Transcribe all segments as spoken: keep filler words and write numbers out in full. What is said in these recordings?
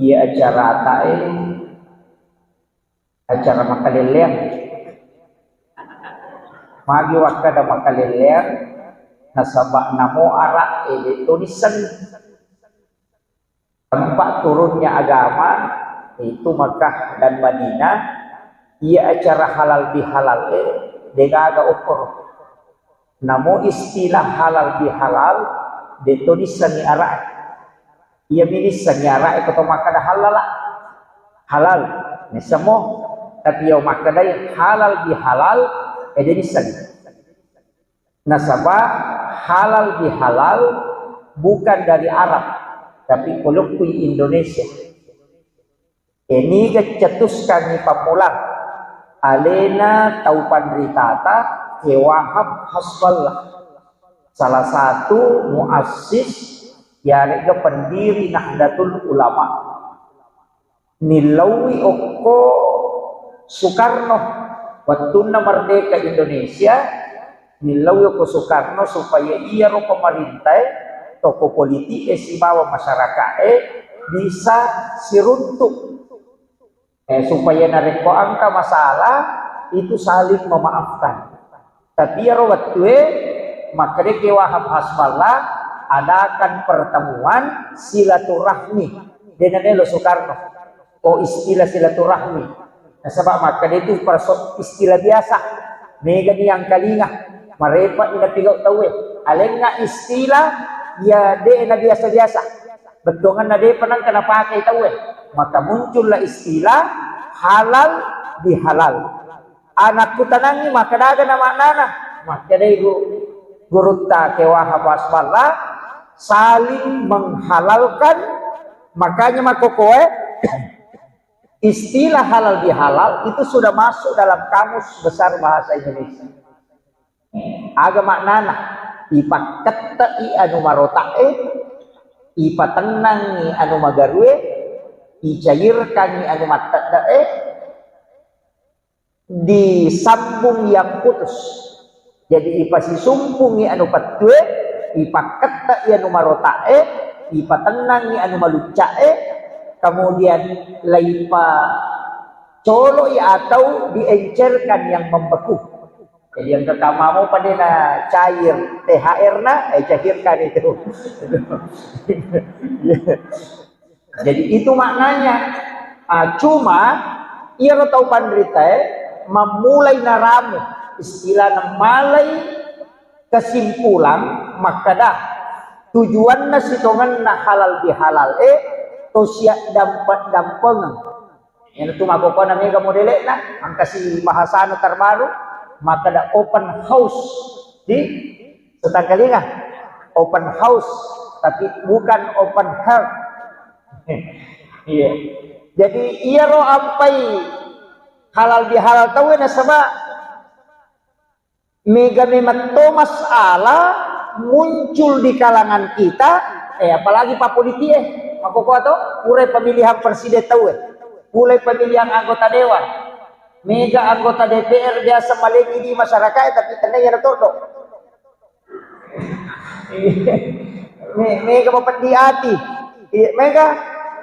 Iya acara atae, acara makaleleang. Magi wakkada makaleleang, nasaba namo ara'e de to nissengi. Tempat turunnya agama itu Makkah dan Madinah. Iya acara halal bihalal e, degaga okoro. Namo istilah halal bihalal, de to nissengi ara'e. Iya mi nissengi ara'e ko to makkada halala. Halal, nissemmo. Tapi iya makkedai halal bihalal, e de nissengi. Nasaba halal bihalal bukan dari Arab, tapi ko lokku Indonesia. Eniga cetuskangngi pammulang alena tau panritata, Kiai Wahab Hasballah, salah satu muassis yarega pendiri Nahdlatul Ulama. Nillaui okko Sukarno, wettunna merdeka Indonesia, nillaui okko Sukarno supaya iyaro pemerintae, toko politik e sibawa masyarakat e bisa siruntuk. Eh, supaya narekko engka masalah itu saling memaafkan. Tapi iyaro wettue makkeda Kiai Wahab Hasballah, adakan pertemuan silaturahmi. De namelo Sukarno. Oh, istilah silaturahmi. Nasaba makkeda itu perso-, istilah biasa. Mega ni yang kalinga. Marepa ni napigau tauwe. Alenna istilah ya de na biasa-biasa. Bettuanna depa nengka napakai tauwe. Maka muncullah istilah halal bihalal. Anakku tanangi, makkadaga na maknana? Makkedai gu-, gurutta Kiai Wahab Hasballah, saling menghalalkan. Makanya makkokoe, istilah halal bihalal itu sudah masuk dalam Kamus Besar Bahasa Indonesia. Aga maknana? Ipakkettei anu marota'e, ipatennangi anu magarue, icairkangi anu mattedda'e, disambung yang putus. Jadi ipasisumpungi anu pettue, ipakkettei anu marota'e, ipatennangi anu malucca'e, kemudian laipa coloi atau diencerkan yang membeku. Jadi yang pertama mau pada na cair T H R na, eh, cairkan itu. Jadi itu maknanya. Ah, cuma iyaro tau panritae mammulai naramu, istilah namalai kesimpulan makkada tujuanna sitongenna halal bihalal e to siaddampe-dampengeng. Iyanatu makkokkoe na mega modele'na, engkasi bahasana terbaru, makkada open house. Di Setangkalinga, open house, tapi bukan open heart. Iya. Jadi iyaro ampai halal bihalal tauwe nasaba mega memang to masalah muncul di kalangan kita, eh, apalagi pa politik, eh, makkokkoe to, pura pemilihan presiden tauwe, pura pemilihan anggota dewan, mega anggota D P R biasa malengi di masyarakat, eh, tapi tenna iya na todo. Me-, mega mapeddi ati. Iya, mega,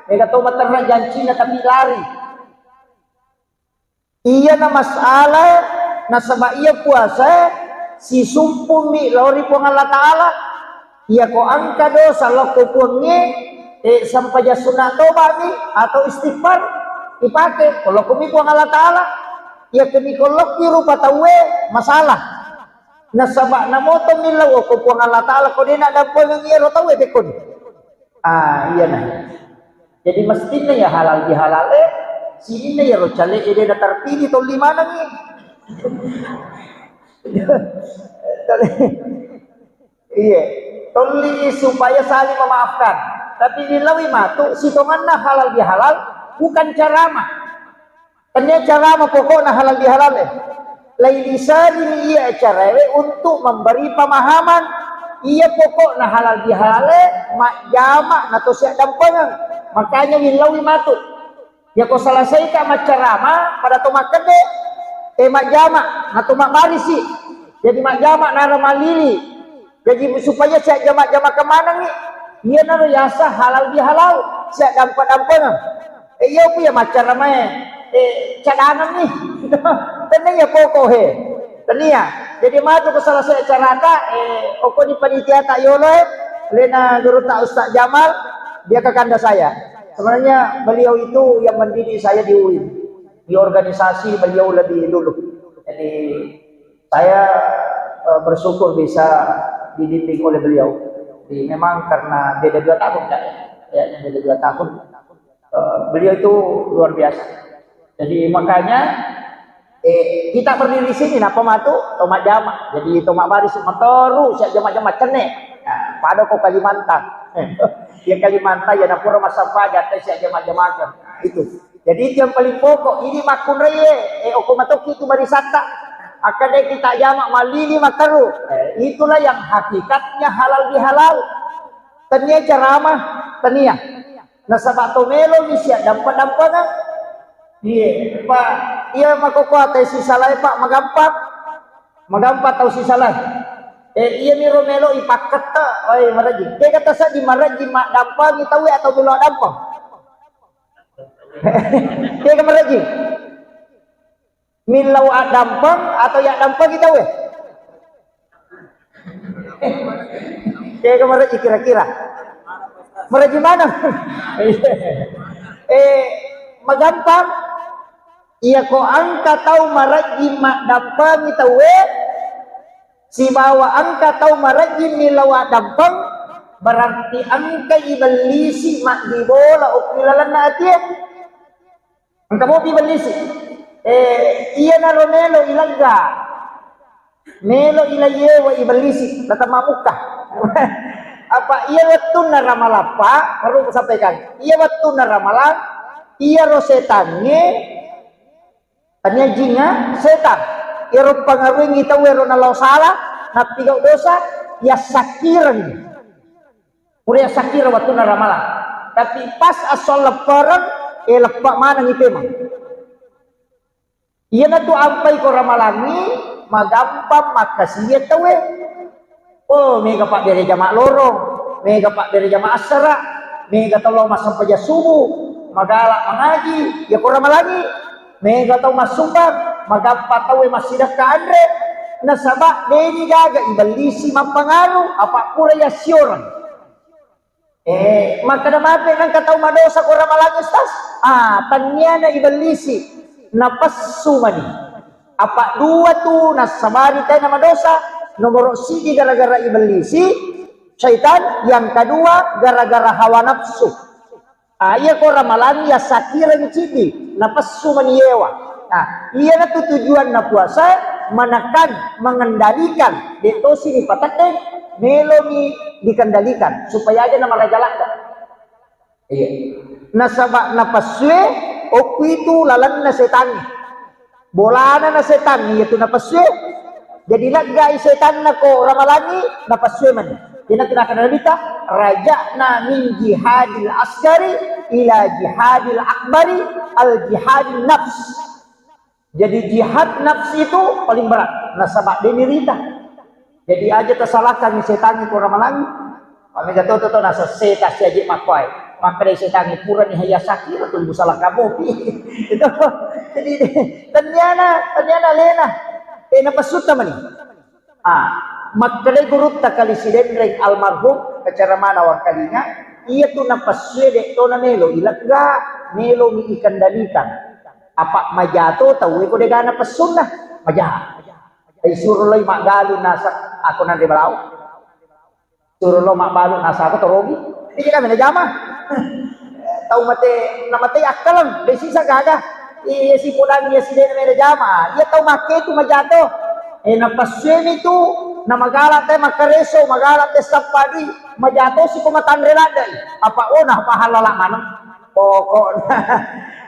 mega to materra jancina tapi lari. Iyana masalah nasaba iya puasa sisumpummi lao ri Puang Allah Ta'ala. Iyako engka dosa lao ko Puangnge, eh, sempajang sunna tobami atau istighfar ipake, ko lao ko mi Puang Allah Ta'ala. Iyako mi ko lao ki rupa tauwe masalah. Nasaba namoto millau okko Puang Allah Ta'ala ko de naddampengeng iyaro tauwe pekkoni. Ah, iyana. Jadi mestinna ya halal bihalal e, sininna iyaro cale e de naterpidi tolli manengngi. Iya, tolli supaya saling memaafkan. Tapi dilawi matu sitonganna halal bihalal bukan ceramah. Tennia ceramah pokokna halal bihalal e. Lailisarimi iya acarae untuk memberi pemahaman. Iya pokokna halal bihalal e majjama na to siaddampengeng. Makanya willaui matu. Yako selesaika maccarama pada to makkede, eh, majjama na to mabbarisi. Jadi majjama nara malili. Jadi supaya siajjama-jama kemanengi. Iyanaro yasa halal bihalal. Siaddampa-dampangeng. Eh, iya ku iya maccaramae, eh, cadangenni. Tennia iya poko he. Tennia. Jadi matu ko selesai acarata, eh, okoni panitiata yolo, eh, lena gurutta Ustaz Jamal, dia kakanda saya. Sebenarnya beliau itu yang mendidik saya di UIN. Di organisasi beliau lebih dulu. Jadi saya, eh, bersyukur bisa dibimbing oleh beliau. Jadi memang karena beda dua tahun, Kak, ya. Kayaknya beda dua tahun. Eh, beliau itu luar biasa. Jadi makanya, eh, kita berdiri di sini, napa matu? Tau majjama. Jadi tau mabbaris materu, siaga jama-jama cenne. Nah, pada ko Kalimantan. Ya Kalimantan, ya napura massappa, jattai siaga jama-jama. Nah, itu. Jadi itu yang paling pokok. Ini makkunraie, eh, oko matoki itu barisatta. Akan deh kita jama malili materu. Eh, itulah yang hakikatnya halal bihalal. Tania ceramah, tania. Nasaba to melomi siaddampa-dampangeng. Iye, Pak, iya makkokkoe tau sisalae, Pak, magampang. Magampang tau sisalae. Eh, iyami ro melo ipakkette, oi, marejjing. Kega taseddi marejjing maddampangi tauwe atau melo addampang? Kega marejjing? Millau addampeng atau yaddampengi tauwe? Kega marejji kira-kira? Marejji maneng. Eh, magampang. Iya ko engka tau marejji maddampengi tauwe, sibawa engka tau marejji millau addampeng, berarti engka ibellisi maddibola okki lalenna atie. Engka mopi bellisi. Eh, iyanaro melo ilegga. Melo ilaiyewa ibellisi, natemma mukka. Apa iya wettunna ramalappa, perlu kusampaikan. Iya wettunna ramalang, iyaro setangnge, tania jingnga, setang. Iyaro pangaruengngi tauwe ro nalao sala, nappigau dosa, yassakkirengngi. Pura yassakira wettunna ramalang. Tapi pas esso leppereng, eh, leppe manengngi pemeng. Iyanatu ampai ko ramalangngi, magampang makkasiwiang tauwe. Oh, mega pabbere jama lorong, mega pabbere jama assara, mega tau lao massempajang subuh, magala mangaji, iya ko ramalangngi, mega tau massumbang, magampang tauwe massidekka anre, nasaba deni gaga ibellisi mappangaru, apa pura yassioreng. Eh, makkeda mape nengka tau madosa ko ramalang, Ustaz? Ah, tanniana ibellisi, napessu mani. Apa dua tu nassabari tena madosa, nomoro siji gara-gara ibellisi, syaitan, yang kedua gara-gara hawa nafsu. Ah, iya ko ramalang ya sakireng cidi, napessu mani yewa. Nah, iyanatu tujuanna puasa, menekan, mengendalikan, de tosi dipateddeng, melomi dikendalikan supaya aja namaraja ladde. Iya. Nasaba napessue okku itu lalenna setangnge. Bolana na setangnge iyatu napessue. Jadi leggai setanna ko ramalangngi napessue mani. Iyanatu nakkeda Nabitta, raja'na min jihadil asgari ila jihadil akbari al jihadin nafs. Jadi jihad nafsi itu paling berat. Nasaba de nirita. Jadi aja tasalahkan setangnge ko ramalangngi. Pamega toto to nasa seta siaje makkuae. Makkedai setangnge purani haya sakira tu musalahkan mopi. Itu. Jadi tenniana, tenniana lena. Eh, napessutta mani. Ah, makkedai gurutta kali Sidenreng almarhum, kacaramana wangkalinga, iyatu napessue de to namelo ilegga, melomi ikendalikan. Apa majato tauwe ko dega napessunna? Maja. Isuro loi maggalung naseng, aku nanre balawo. Suro lo mabbalu nasaba torogi. Ini kita mena jama. Tau mate, na mate akkaleng, de sisa gaga. Iya si podang, iya si dena mena jama. Iya tau make tu majato. Eh, napessuemi tu, namagala te makkareso, magala te sappadi, majato si ko matanre ladde. Apa ona pahalala maneng. Pokokna.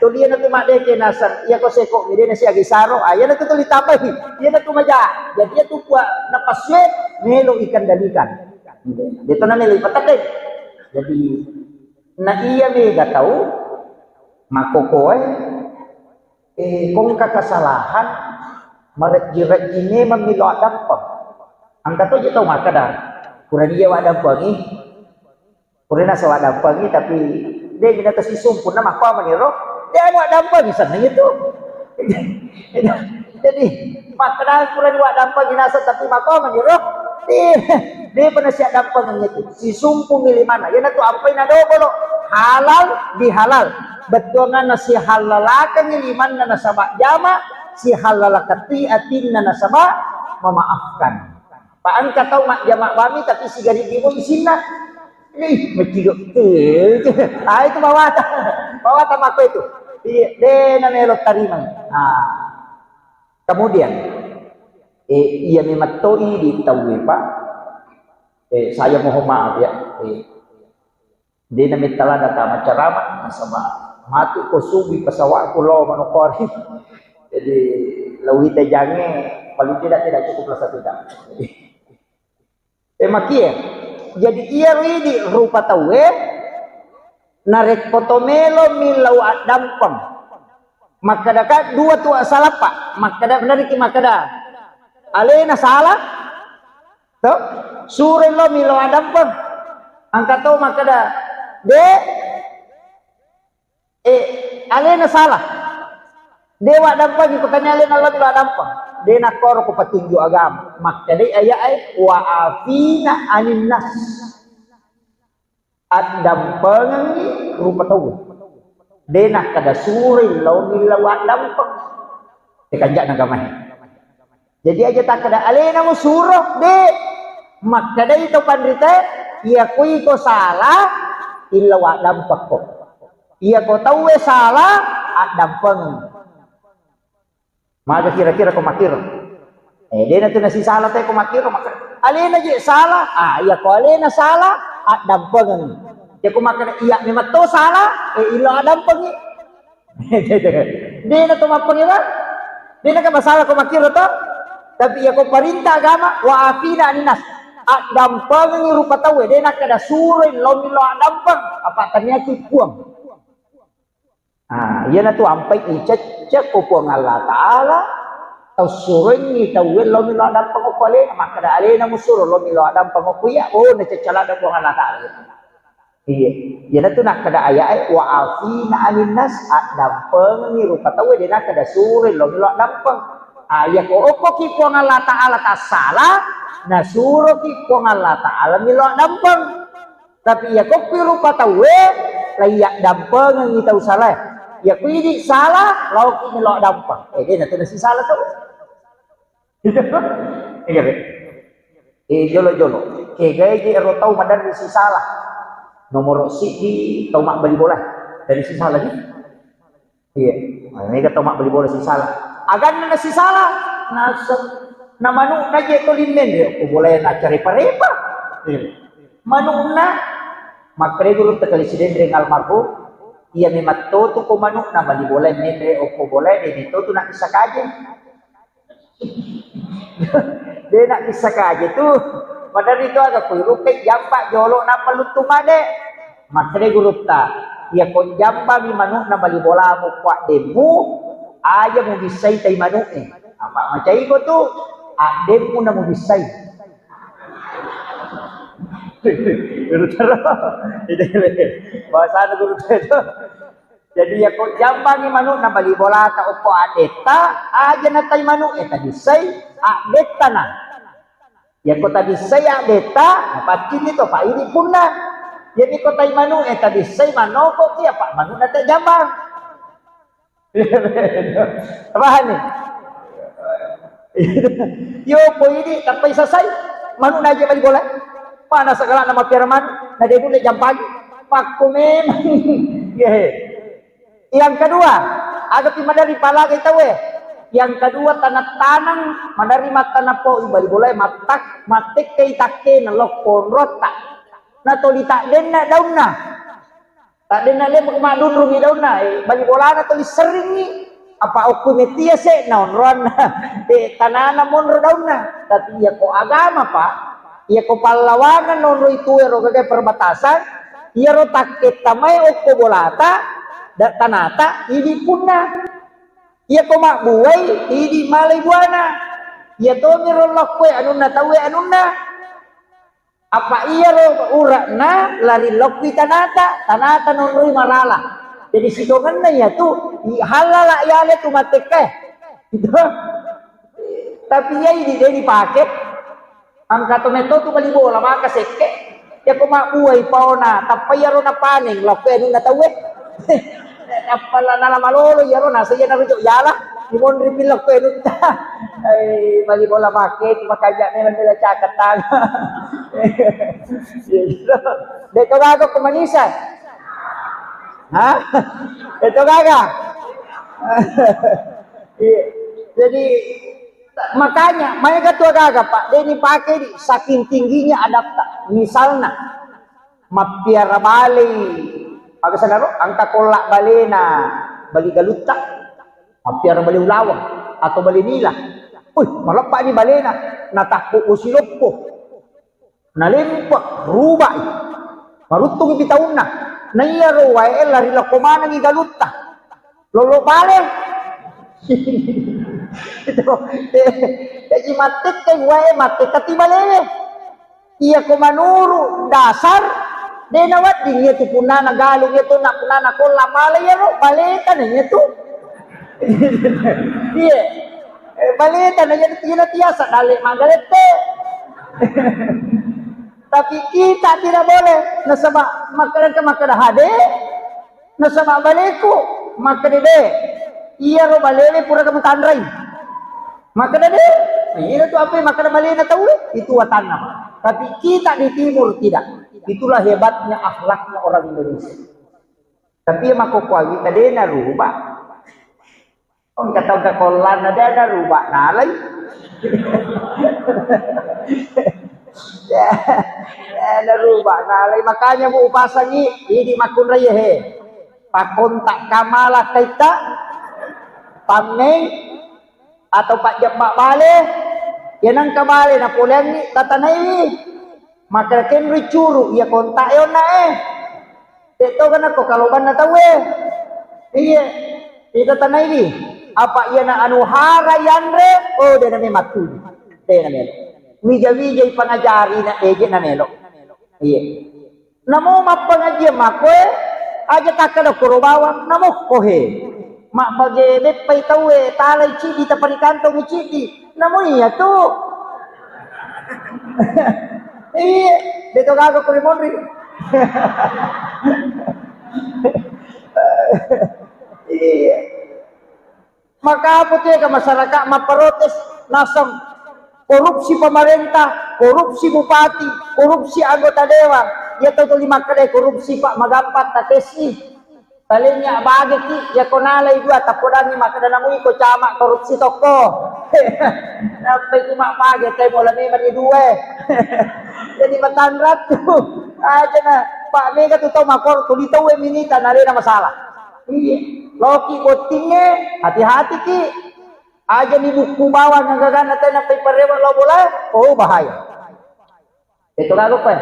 Tuliana tu maddeke naseng, iya ko seko, de na siaga isaro. Ah, iyana tu tuli tambahi. Iyana tu maja. Jadi iya tu kua napessue, melo ikendalikan. De to namelo ipateddeng. Jadi, na iya mega tau makkokkoe, eh, ko engka kesalahan, marejji-rejji memang melo addampeng. Engka to je tau makkeda, purani iya waddampengi, purana sa waddampengi, tapi De' minata sisumpunna makko maniro. De' anu addampeng senna itu. Jadi, makkeda purani waddampeng naseng tapi makko maniro. De', de' pernah siaddampeng itu. Sisumpungi limanna. Iyanatu ampai nadobolo. Halal bihalal. Bettuanganna sihallalakengngi limanna nasaba jama, sihallalakeng atinna nasaba memaafkan. Pa engka tau majjama bami tapi sigaribbi mo isinna. Ih, macido. Ah, itu bawata. Bawata makko itu. Iya, de' namelo tarimang. Ah. Kemudian, eh, iya memang toi di tauwe, Pak. Eh, saya mohon maaf ya. Eh, de' nametta lada tama ceramah, nasaba matu ko subui pesawatku lo manokori. Jadi, lawita jange paling tidak tidak cukup lah satu jam. Eh, makie. Jadi, iyaro idi rupa tauwe, narekko to melo millau addampeng. Makkedaka dua tu salappa. Makkeda, beneriki makkeda. Alena salah, to? Suro lo millau addampeng. Engka to makkeda, de', eh, alena salah. De' waddampeng, ko tania alena lo millau addampeng. De' nakkoro ko petunjuk agama. Makkedai ayat e, wa afina anin nas. Addampengengngi rupa tauwe. De' nakkeda suroi lao millau addampeng. Tekanja'na agamae. Jadi aja takkeda alena musuro, de'. Makkedai to panritae, iya ko iko salah, illau addampekko. Iya ko tauwe salah, addampeng. Maga kira-kira ko makkiro? Eh, de' natu nasisala te ko makkiro, maka alena je salah. Ah, iya ko alena salah, addampengeng. Ya ko makkeda iya memang to salah, eh, ilo addampengi. De' natu mappengi, Bang. De' naka masalah ko makkiro to. Tapi iya ko perintah agama, wa afina anin nas. Addampengengi rupa tauwe, de' nakkeda suroi lo millau addampeng, apa taniaki puang. Ah, iyanatu ampai icecce ko Puang Allah Ta'ala, tau suroingngi tauwe lao millau addampeng okko alena, makkeda alena musuro lao millau addampeng okko iya, oh, nacecce ladde Puang Allah Ta'ala. Iya, iyanatu nakkeda ayat e, wa afina anin nas, addampengengngi rupa tauwe, de' nakkeda suroi lao millau addampeng. Ah, iya ko okkoki Puang Allah Ta'ala tassala, nasuroki Puang Allah Ta'ala millau addampeng. Tapi iya ko pi rupa tauwe, la iya dampengengi tau salae. Iya ko idi salah, laoki melo dampeng. Eh, de' natu nasisala tau. Iya, Be. Eh, jolo-jolo. Kegae je ero tau maderri sisala. Nomoro siddi tau mabbali bola. Dari sisala di. Iya. Nah, mega tau mabbali bola sisala. Aganna nasisala. Nasa-, na manu'na je to limenre, okko bolae naccarepa-repa. Iya. Manu'na, makkeda gurutta Kali Sidenreng almarhum, iya memang totu ko manu'na bali bolae menre okko bolae, de' mettotu nakkissa kaje. De' nakkissa kaje tu. Maderri tu aga kuirukke jampa jolo nappa luttu made. Makkeda gurutta, iya ko jambami manu'na bali bolamu ko addemmu, aja mubissai tai manu'e. Apa macaiko tu, addemmu na mubissai. Gurutta ro. Bahasana gurutta ro. Jadi, iya ko jambangi manu'na bali bolata okko addetta, aja na tai manu'e, tabissai addetta na. Iya ko tabissai addetta, napaccinni to, pa idi punna. Jadi ko tai manu'e tabissai manokoki, apa manu'na te jambang. Pahami? Yo, ko idi tappai sasai, manu'na aja bali bola. Mana segala nama piara manu, na de' nulle jampangi. Pakko memang. Iya. Yang kedua, aga pi maderri palagai tauwe. Yang kedua, tanang-tanang maderri mattanappo bali bolae mattak-, mattekkai takkena lokko onrotta. Natoli taddenna daunna. Taddenna leppe madunrungi daunna, eh, bali bolana toli serringngi. Apa okko metia se naonroanna, eh, tanana monro daunna. Tapi iya ko agama, Pak, iya ko pallawangan naonroi tuwe ro gaga perbatasan, iyaro takketta mai okko bolata, da-, tanata, idi punna. Iya ko mabbuai, idi malai buana. Iya tomiro lokkoe anunna tauwe anunna. Apa iyaro ure'na lari lokki tanata, tanata nonroi marala. Jadi sitongenna iyatu, i-, halala yale tu mattekkae. Gitu. Tapi iya idi de dipake. Engka to metto tu bali bola maka sekke. Yako mabbuai paona, tappa iyaro napaneng lokko anunna tauwe. Nappa la nala malolo iyaro nasa iya narujuk yala. Imonri pilok ko enutta. Eh, bali bola make tu makanja memang bela caketang. Iya, gitu. Dek to gaga ko manisa. Hah? Dek to gaga. Iya. Jadi makanya maega tu gaga, Pak, de ni pakai di saking tingginya adabta. Misalna mappiara balei, aga sanaro, engka kolla balena, bali galutta, mappiara bale ulaweng atau bale nila. Wih, maleppani balena, natakku usiloppo, nalempe, rubai, maruttungi pitaunna. Naiyaro wae lari lokko manengi galutta. Lolo bale. Itu, eh, jadi mattekke wae, mattekkati balewe. Iya ko manuru dasar, de nawedding iya tu punnana galung, iya tu na punnana kolla mala iyaro, baleta na iya tu. Iya. Eh, baleta na iya tu, iya na tiasa dale magalette. Tapi kita tidak boleh, nasaba makkeda, makkeda hade, nasaba baleku, makkeda de, iyaro balewe pura kamu tanrai. Makkeda de, iyaro tu apa makkeda balena tauwe, itu watanna. Tapi kita di timur tidak. Itulah hebatnya akhlaknya orang Indonesia. Tapi iya makkokkoe awita de narubah. Oh, engka tau engka kollanna de narubah nalai. Ya, ya, narubah nalai. Makanya bu upasangi idi makkunrai he. Pakontak kamala kaita pammeng atau pajjabba bale. Ya nangka bale napoleanni tatanaiwi. Maka kenrui curu iya kontak e onna e. Te to kana ko kalobanna tauwe. Iye. Ita tanaiwi. Apa iyana anu hara yanre, oh, dena memang tuju. Dena melo. Wija-wijai pangajari na eje na melo. Iye. Namo mappangajian makkoe, aja takkada koro bawang, namo kohe. Mabbage beppai tauwe, talai cidi taparikantong cidi. Namo iya tu. Iya, beto gaga kori monri. Iya. Maka apa tu ya ke masyarakat mapprotes naseng korupsi pemerintah, korupsi bupati, korupsi anggota dewan. Ya tahu tu lima kedai korupsi pak magampat tatesi. Talenya bage ki ya ko nalai dua tapodangi makkeda namui ko cama korupsi tokko. Sampai cuma bage tai bola memang di dua. Jadi matanrat tu aja na pak mega tu tau makor tu di tau minita nalena masalah. Iya. Loki bottingnge, hati-hati ki. Aja ni buku bawang gagana tena pai parewa lo bola, oh bahaya. Itu lalu pe.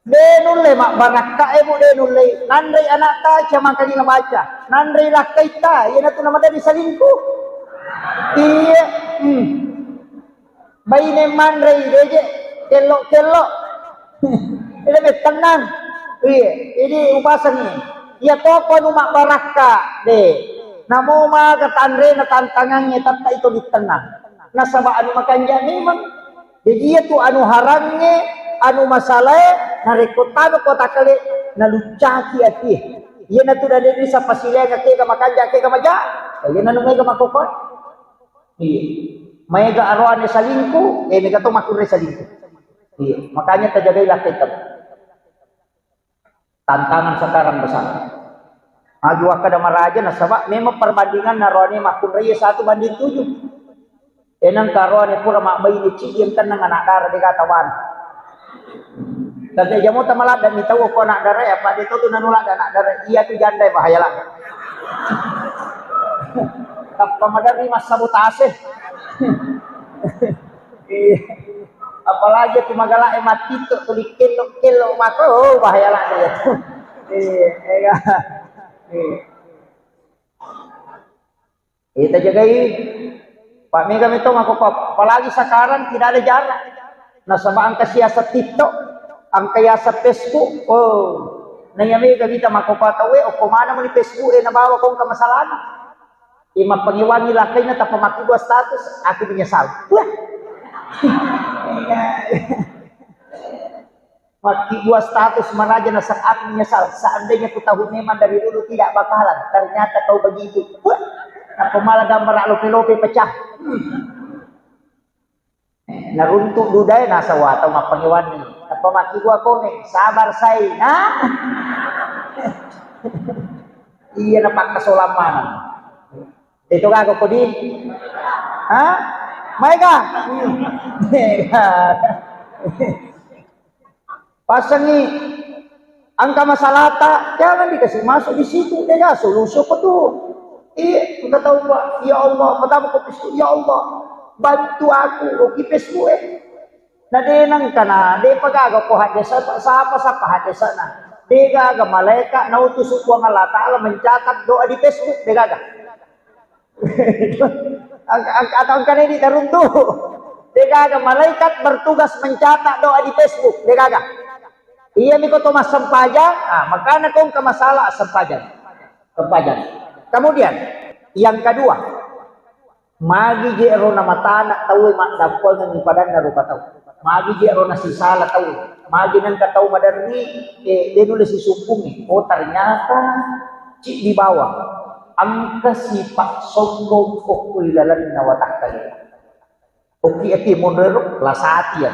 De nulle mabbarakka e bu de nulle. Nanrei anakta cama kali baca. Nanrei lakkaita, iya natu nama tadi salingku. Iya. Hmm. Baine manrei deje kello-kello. Ede mettenang. Iya, ini upasangi. Iya toko anu mabbarakka de. Namo maga tanrena tantangangnge tatta itu dittenang. Nasaba anu makanja memang. Jadi iya tu anu harangnge, anu masalae, narekko tano kota kale naluccaki atie. Iya natu dade bisa pasilenga kega makanja kega maja. Iya nanu mega makokoe. Iya. Maega aroane salingku, eh, mega to makkunrai salingku. Iya. Makanya tajagai lakkaita. Tantangan sekarang besar. Aju wakkada maraja nasaba memang perbandingan naroane makkunrai satu banding tujuh. Enang karoane pura mabbaine cidi yang tenang anak dara dega tawana. Tapi jamo tamaladda mi tau ko anak dara ya, Pak, de tau tu nanu ladda anak dara. Iya tu janda bahaya ladda. Tappa maderri massabotase. Iya. Apalagi tu magala e matito tu dikello-kello mako, oh, bahaya ladda ya tu. Iya, iya. Iya. Ita jagai Pak, mega metto makkokkoe, apalagi sekarang tidak ada jarak. Nasaba engka siaseng TikTok, engka yaseng Facebook. Oh, naiya mega wita makkokkoe tauwe, okko mana muni Facebook e nabawa ko engka masalahna. Iya mappangewangi lakkainna tappa makkibua status, aku menyesal. Wah. Makkibua status maraja naseng aku menyesal. Seandainya ku tahu memang dari dulu tidak bakalan, ternyata kau begitu. Wah. Nappa mala gambar lope-lope pecah. Hmm. Naruntuk dudae nasaba tau mappangewangi. Nappa makkibua kone, sabar sai. Nah. Iya napakkasolang maneng. Itu gaga kodi? Hah? Maega? Maega. Pasangi engka masalahta, jangan dikasih masuk di situ, dega solusi apa tuh? Iya, engka tau, Pak, ya Allah, pertama kau Facebook, ya Allah, bantu aku, oki Facebook eh. Na de nengka na, de pagaga ko hadesa, sapa-sapa hadesana. De gaga malaika nautus Puang Allah Ta'ala mencatat doa di Facebook, de gaga. Ang-, ang-, atau engkana di taruntu. De gaga malaikat bertugas mencatat doa di Facebook, de gaga. Iya miko to massempajang, ah, makana ko engka masalah sempajang. Sempajang. Kemudian, yang kedua, magi je ro namatana tauwe maddampengengi padanna rupa tau. Magi je ro nasisala tau. Magi nengka tau maderri, eh, de nulle sisumpungi. Oh, ternyata ciddi bawang. Engka sifat sombong ko ri lalenna watakkalena. Oki ati monro lasati ya.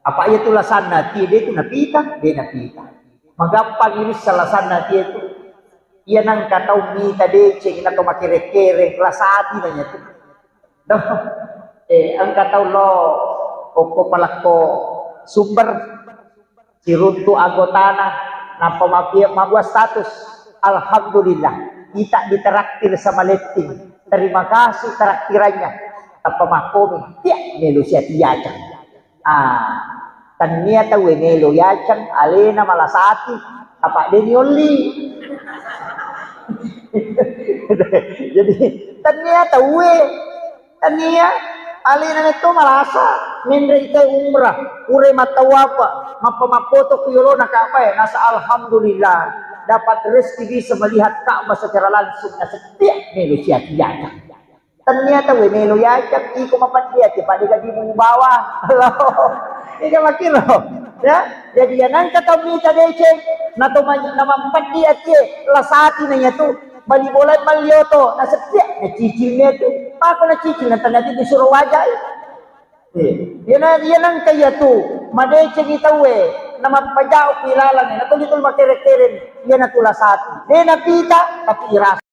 Apa iya tu lasanna ati de tu napita, de napita. Magampang ini lasanna ati itu. Iya nengka tau mita deceng na to makere-kere lasati nanya tu. Doh. Eh, engka tau lo okko palakko sumber. Siruntu anggotana, nappa mapie-, mabbua status, "Alhamdulillah, kita ditraktir sama Letting. Terima kasih traktirannya." Tappa makkomi, "Tiak melo sia tiacang." Ah, tennia tauwe melo yacang, alena malasati, apa deni olli. Jadi, tennia tauwe Tania, alena metto malasa, menre ita umrah, pura mattawafa, mappa mappoto ku yolona Ka'bah, nasa alhamdulillah, dapat rezeki bisa melihat Ka'bah secara langsung, nasa tiak melo sia tiacang. Tania tauwe melo yacang, iko mapeddi ati, pada gaji mu bawa. Ika makiro, ya. Jadi ya nangka tau mita deceng, na to ma-, na mampeddi ati, lasati na yatu. Bali bola malli oto, naseppiaq, nacicil metu. Mako nacicil, na tania tu disuro wajai. Eh, iyana, iyana engka iyatu, madecengi tauwe, namappajao ku ilalang, natuli-tuli makereng-kereng, iyana tu lasati. De napita, tapi irasa.